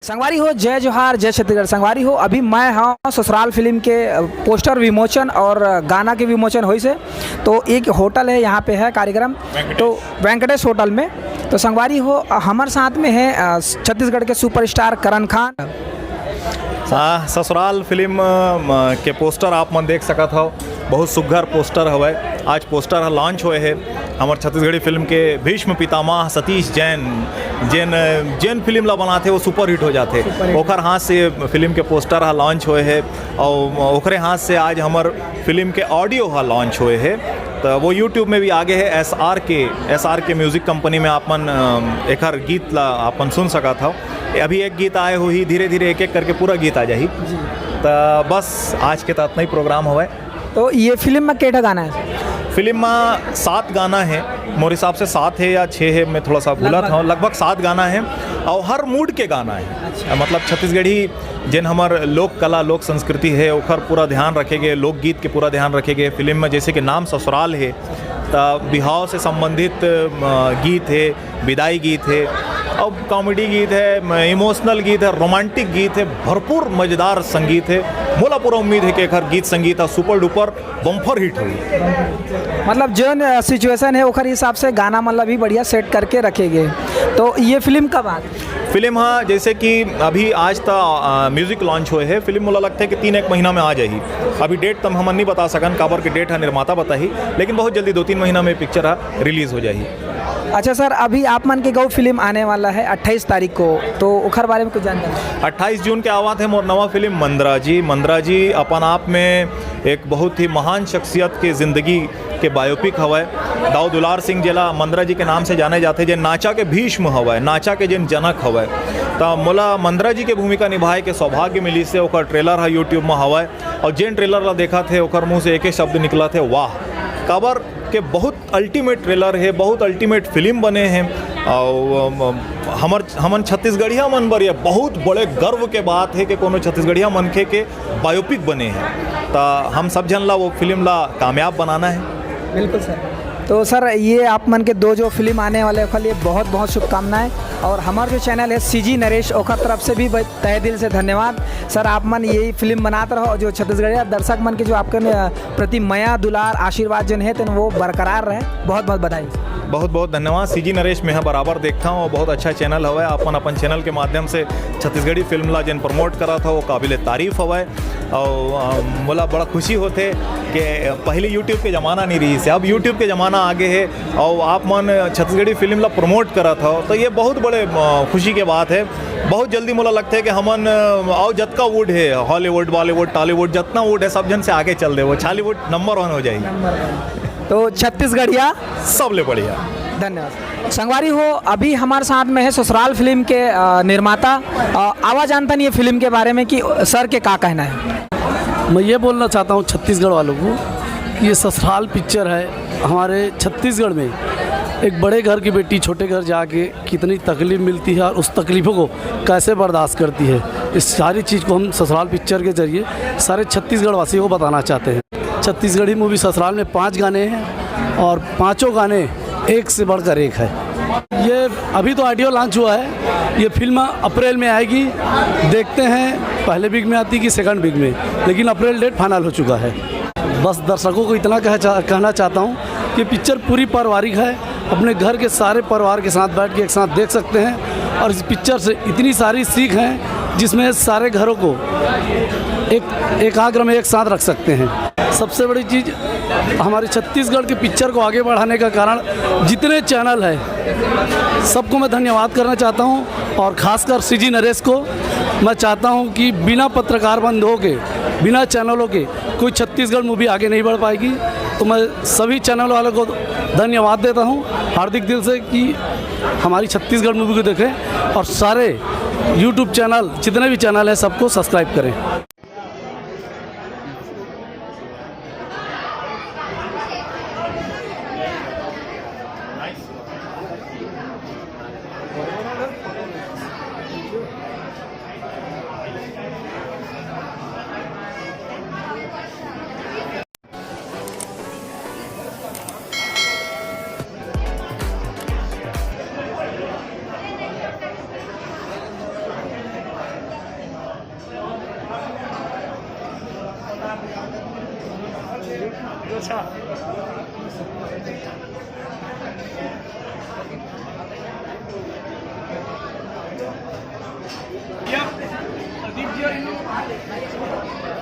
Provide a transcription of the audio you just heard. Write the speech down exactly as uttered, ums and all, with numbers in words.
संगवारी हो, जय जोहार, जय छत्तीसगढ़। संगवारी हो, अभी मैं हाँ ससुराल फिल्म के अ, पोस्टर विमोचन और अ, गाना के विमोचन होइस हे। तो एक होटल है, यहाँ पे है कार्यक्रम। तो वेंकटेश होटल में। तो संगवारी हो, अ, हमर साथ में है अ, छत्तीसगढ़ के सुपरस्टार करण खान। हाँ, ससुराल फिल्म अ, के पोस्टर आप मन देख सकत हव, बहुत सुघर पोस्टर हवय। आज पोस्टर ह लॉन्च होए हे हमर छत्तीसगढ़ी फिल्म के भीष्म पितामह सतीश जैन, जेन जेन फिल्म ला बनाथे वो सुपरहिट हो जाथे। सुपरहिट। ओखर हाथ से फिल्म के पोस्टर ह लॉन्च होए हे और ओकरे हाथ से आज हमर फिल्म के ऑडियो ह लॉन्च होए हे। तो वो यूट्यूब में भी आगे है। एस आर के एस आर के म्यूजिक कंपनी में आप मन अम, एकर गीत ला आप मन सुन सकत हव। अभी एक गीत आए होही, धीरे धीरे एक एक करके पूरा गीत आ जाही। जी। तो बस आज के तो इतना ही प्रोग्राम हवय। तो ये फिल्म में केठा गाना है? फिल्म में सात गाना है, मोर हिसाब से सात है या छः है, मैं थोड़ा सा भूलत लगभग। हूँ, लगभग सात गाना है और हर मूड के गाना है। अच्छा। मतलब छत्तीसगढ़ी जेन हमर लोक कला, लोक संस्कृति है, ओकर पूरा ध्यान रखे गए, लोकगीत के पूरा ध्यान रखे गए फिल्म में। जैसे कि नाम ससुराल है, त बिहाव से संबंधित अ, गीत है, विदाई गीत है, अब कॉमेडी गीत है, इमोशनल गीत है, रोमांटिक गीत है, भरपूर मजेदार संगीत है। मोला पूरा उम्मीद है कि एकर गीत संगीत ह सुपर डुपर बम्फर हिट होही। मतलब जोन सिचुएशन है, ओकर हिसाब से गाना मतलब भी बढ़िया सेट करके रखे गए। तो ये फिल्म कब आ? फिल्म, हाँ, जैसे कि अभी आज त अ, म्यूजिक लॉन्च होए है, फिल्म मोला लगता है कि तीन एक महीना में आ जाही। अभी डेट त हमन नहीं बता सकन, काबर के डेट ह निर्माता बताही, लेकिन बहुत जल्दी दो तीन महीना में पिक्चर ह रिलीज हो जाही। अच्छा सर, अभी आप मन के गौ फिल्म आने वाला है अट्ठाईस तारीख को, तो ओखर बारे में कुछ जानकारी? अट्ठाईस जून के आवत है मोर नवा फिल्म मंदरा जी। मंदरा जी अपन आप में एक बहुत ही महान शख्सियत के जिंदगी के बायोपिक हवय। दाऊ दुलार सिंह, जेला मंदरा जी के नाम से जाने जाथे, जे नाचा के भीष्म हवय, नाचा के जेन जनक हवय, त मोला मंदरा जी के भूमिका निभाए के सौभाग्य मिलिस हे। ओकर ट्रेलर ह यूट्यूब म हवय और जेन ट्रेलर ला देखत हे, ओकर मुंह से एके शब्द निकलत हे, "वाह।" काबर के बहुत अल्टीमेट ट्रेलर हे, बहुत अल्टीमेट फिल्म बने हे। और अम, हमर हमन छत्तीसगढ़िया मन बर ये बहुत बड़े गर्व के बात है कि कोनो छत्तीसगढ़िया मनखे के बायोपिक बने हे। त हम सब झन ला वो फिल्म ला कामयाब बनाना है। बिल्कुल सर। तो सर, ये आप मन के दो जो फिल्म आने वाले, ओकर लिए बहुत बहुत शुभकामनाएं। और हमार जो चैनल है सीजी नरेश, ओकर तरफ से भी ब-, तहे दिल से धन्यवाद। सर, आप मन यही फिल्म बनात रहो और जो छत्तीसगढ़िया दर्शक मन के जो आपके न-, प्रति मया, दुलार, आशीर्वाद जोन है, तेन वो बरकरार रहे। बहुत बहुत बधाई। बहुत बहुत धन्यवाद। सीजी नरेश, मैं बराबर देखता हूँ, बहुत अच्छा चैनल हवय। आप मन अपन चैनल के माध्यम से छत्तीसगढ़ी फिल्म ला जेन प्रमोट करत हो, वो काबिल तारीफ हवय। और अ, मोला बड़ा खुशी होथे कि पहले यूट्यूब के जमाना नहीं रहिस हे, अब यूट्यूब के जमाना आगे है और आप मन छत्तीसगढ़ी फिल्म ला प्रमोट करत हो, तो ये बहुत बड़े अ, खुशी के बात है। बहुत जल्दी मोला लगता है कि हमन अ, और जतका वुड है, हॉलीवुड, बॉलीवुड, टॉलीवुड, जितना वुड है, सब झन से आगे चल दे, वो छालीवुड नंबर वन हो जाएगी। तो छत्तीसगढ़िया सब ले बढ़िया। धन्यवाद। संगवारी हो, अभी हमारे साथ में है ससुराल फिल्म के अ, निर्माता। अ, आवा जानथन ये फिल्म के बारे में कि सर के का कहना है। मैं ये बोलना चाहता हूँ छत्तीसगढ़ वालों को कि ये ससुराल पिक्चर है। हमारे छत्तीसगढ़ में एक बड़े घर की बेटी छोटे घर जाके कितनी तकलीफ मिलती है और उस तकलीफ़ों को कैसे बर्दाश्त करती है, इस सारी चीज़ को हम ससुराल पिक्चर के जरिए सारे छत्तीसगढ़ वासियों को बताना चाहते हैं। छत्तीसगढ़ी मूवी ससुराल में पाँच गाने हैं और पाँचों गाने एक से बढ़कर एक है। ये अभी तो ऑडियो लॉन्च हुआ है, ये फिल्म अप्रैल में आएगी। देखते हैं पहले वीक में आती कि सेकंड वीक में, लेकिन अप्रैल डेट फाइनल हो चुका है। बस दर्शकों को इतना कह चा-, कहना चाहता हूँ कि पिक्चर पूरी पारिवारिक है, अपने घर के सारे परिवार के साथ बैठ के एक साथ देख सकते हैं और इस पिक्चर से इतनी सारी सीख हैं जिसमें सारे घरों को एक एकाग्र में एक साथ रख सकते हैं। सबसे बड़ी चीज़, हमारे छत्तीसगढ़ के पिक्चर को आगे बढ़ाने का कारण जितने चैनल हैं, सबको मैं धन्यवाद करना चाहता हूँ और खासकर सीजी नरेश को। मैं चाहता हूँ कि बिना पत्रकार बंधुओं के, बिना चैनलों के कोई छत्तीसगढ़ मूवी आगे नहीं बढ़ पाएगी। तो मैं सभी चैनल वालों को धन्यवाद देता हूँ हार्दिक दिल से कि हमारी छत्तीसगढ़ मूवी को देखें और सारे यूट्यूब चैनल, जितने भी चैनल हैं, सबको सब्सक्राइब करें। अच्छा। या, प्रदीप जी और इन लोगों को